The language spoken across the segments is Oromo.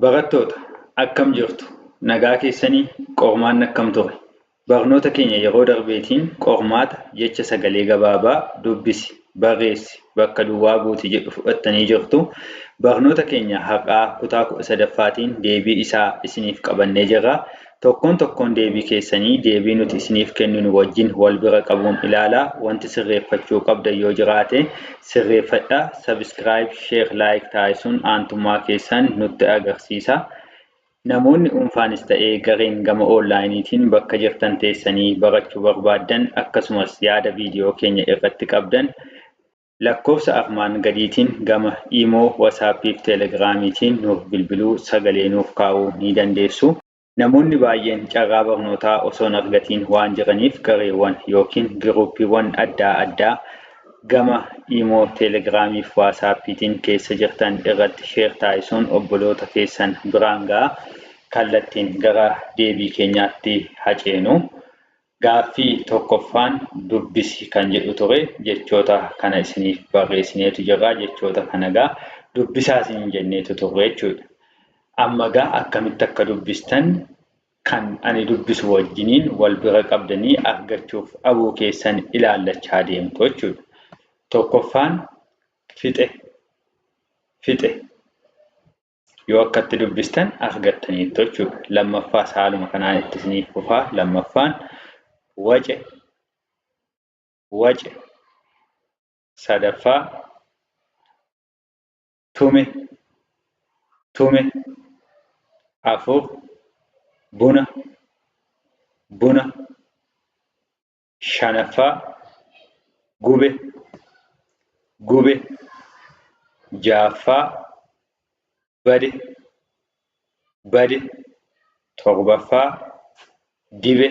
Barattoota, akkam jirtu? Nagaa keessanii? Qormaanni akkam ture? Barnoota keenya yeroo darbeetiin qormaata jecha sagalee gabaabaa dubbisi, barreessi, bakka duwwaa guuti jedhu fudhattanii jirtu. Barnoota keenya har'aa kutaa 13ffaatiin deebii isaa isiniif qabannee jirra. Tokkoon tokkoon deebii keessanii deebii nuti isiniif kenninu wajjin wal bira qabuun ilaalaa. Wanti sirreeffachuu qabdan yoo jiraate sirreeffadhaa. Subscribe, share, like taasisuun aantummaa keessan nutti agarsiisa. Namoonni dhuunfaanis ta'ee gareen gama onlaayiniitiin bakka jirtan teessanii barachuu barbaaddan akkasumas yaada viidiyoo keenya irratti qabdan lakkoofsa armaan gadiitiin gama Imo, WhatsApp fi Telegiraamiitiin nuuf bilbiluu, sagalee nuuf kaa'uu ni dandeessu. Namoonni baay'een carraa barnootaa osoo hin argatiin waan jiraniif gareewwan ykn giruuppiiwwan addaa addaa gama Imo, Telegram fi WhatsApptiin keessa jirtan irratti share taasisuun obboloota keessan biraan ga'aa. Kallattiin gara deebii keenyaatti ha ceenu. Gaaffii 1ffaan dubbisi kan jedhu ture. Jechoota kana isiniif barreessineetu jirra. Jechoota kana egaa dubbisaa isiniin jenneetu turre jechuudha. Amma egaa akkamitti akka dubbistan kan ani dubbisu wajjiniin wal bira qabdanii argachuuf dhabuu keessan ilaallachaa deemtu jechuudha. Tokkoffaan fixe, fixe. Yoo akkatti dubbistan argattaniittu jechuudha. Lammaffaas haaluma kanaan itti isiniif fufaa. Lammaffaan wace, wace. Sadaffaa tume, tume. 4 buna, buna. Shanaffaa gube, gube. Ja'affaa bade, bade. Torbaffaa dibe,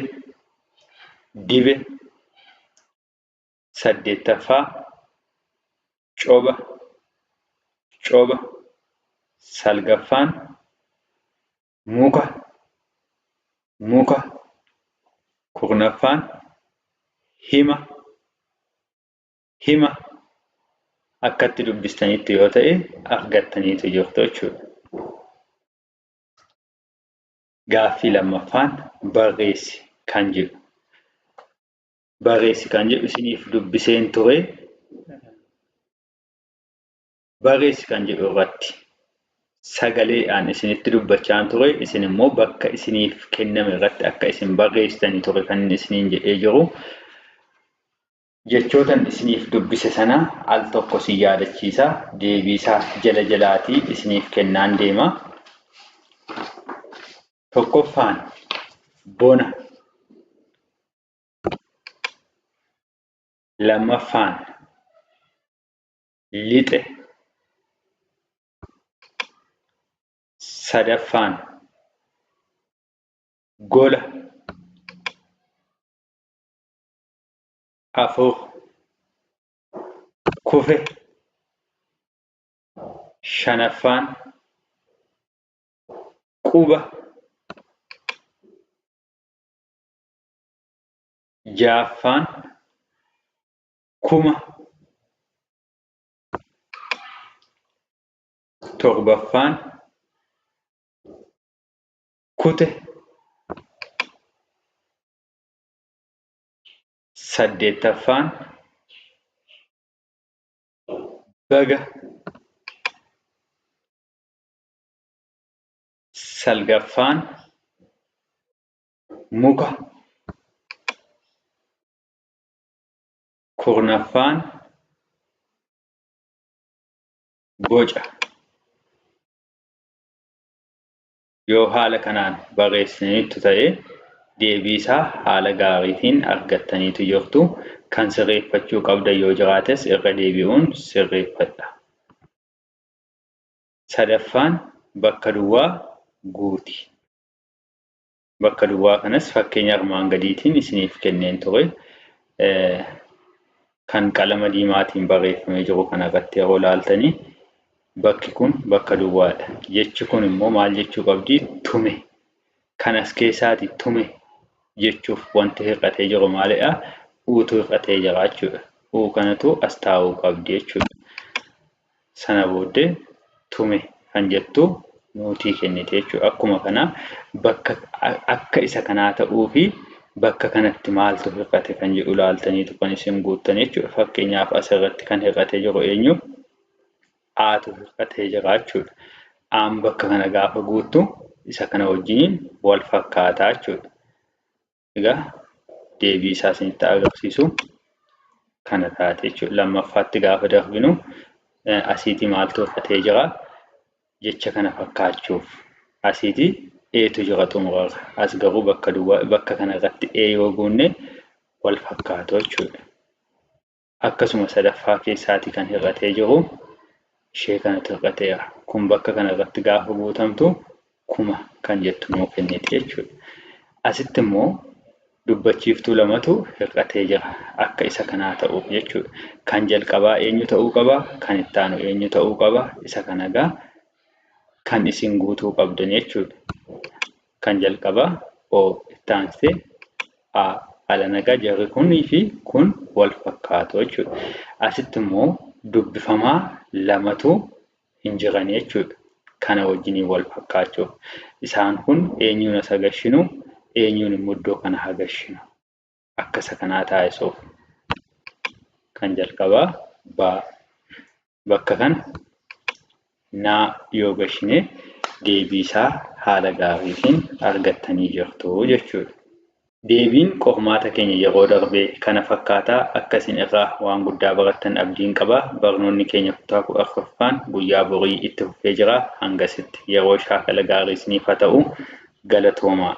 dibe. Saddeettaffaa coba, coba. Salgaffaan muka, muka. Kurnaffaan hima, hima. Akkatti dubbistanitti yoo ta'e argattaniitu jirtu jechuudha. Gaaffii lammaffaan barreessi kan jedhu. Barreessi kan jedhu isiniif dubbiseen ture. Barreessi kan jedhu irratti sagaleedhaan isinitti dubbachaan ture, isin immoo bakka isiniif kenname irratti akka isin barreessitanii ture kan inni isiniin jedhee jiru. Jechootan isiniif dubbise sana al tokko isin yaadachiisa, deebiisaa jala jalaatii isiniif kennaan deema. Tokkoffaan bona, lammaffaan lixe, sadaffaan gola, 4 kufe, shanaffaan quba, ja'affaan kuma, torbaffaan kute, saddeettaffaan baga, salgaffaan muka, Kurnaffaan boca. Yoo haala kanaan barreessitaniittu ta'e deebii isaa haala gaariitiin argattaniitu jirtu. Kan sirreeffachuu qabdan yoo jiraates irra deebi'uun sirreeffadha. Sadaffaan bakka duwwaa guuti. Bakka duwwaa kanas fakkeenya armaan gadiitiin isiniif kenneen ture. Kan qalama diimaatiin barreeffamee jiru kana irratti yeroo ilaaltanii bakki kun bakka duwwaadha. Jechi kun immoo maal jechuu qabdi? Tume. Kan as keessaati tume jechuuf wanti hir'atee jiru maalidha? Uutu hir'atee jira jechuudha. Uu kanatu as taa'uu qabdi jechuudha. Sana booddee tume kan jettu nuutii kennite jechuudha. Akkuma kana bakka akka isa kanaa ta'uu fi bakka kanatti maaltu hir'ate kan jedhu ilaaltaniitu kan isin guuttan jechuudha. Fakkeenyaaf asirratti kan hir'atee jiru eenyu? Aatu hir'atee jira jechuudha. Aan bakka kana gaafa guuttu isa kana wajjiniin wal fakkaataa jechuudha. Egaa deebii isaa isinitti agarsiisu kana taate jechuudha. Lammaffaatti gaafa darbinu asiitii maaltu hir'atee jira? Jecha kana fakkaachuuf asiitii eetu jira xumurarra. As garuu bakka duwwaa bakka kana irratti ee yoo guunne wal fakkaatu jechuudha. Akkasuma sadaffaa keessaatii kan hir'atee jiru ishee kanatu hir'ateera. Kun bakka kana irratti gaafa guutamtu kuma kan jettu nuu kenniti jechuudha. Asitti immoo dubbachiiftuu lamatu hir'atee jira akka isa kanaa ta'uuf jechuudha. Kan jalqabaa eenyu ta'uu qaba? Kan itti aanu eenyu ta'uu qaba? Isa kana egaa kan isin guutuu qabdan jechuudha. Kan jalqabaa O itti aansee A alana egaa jarri kunii fi kun wal fakkaatu jechuudha. Asitti immoo dubbifamaa lamatu hin jiran jechuudha. Kana wajjiniin wal fakkaachuuf. Isaan kun eenyuun as hagashinu, eenyuun immoo iddoo kana hagashinu. Akka isa kanaa taasisuuf. Kan jalqabaa baa bakka kana naa yoo gashine deebii isaa haala gaariitiin argattanii jirtu jechuudha. Deebiin qormaata keenya yeroo darbee kana fakkaata. Akka isin irraa waan guddaa barattan abdiin qaba. Barnoonni keenya kutaa 14ffaan guyyaa borii itti fufee jira. Hangasitti yeroo shaakala gaarii isiniif haa ta'u. Galatoomaa.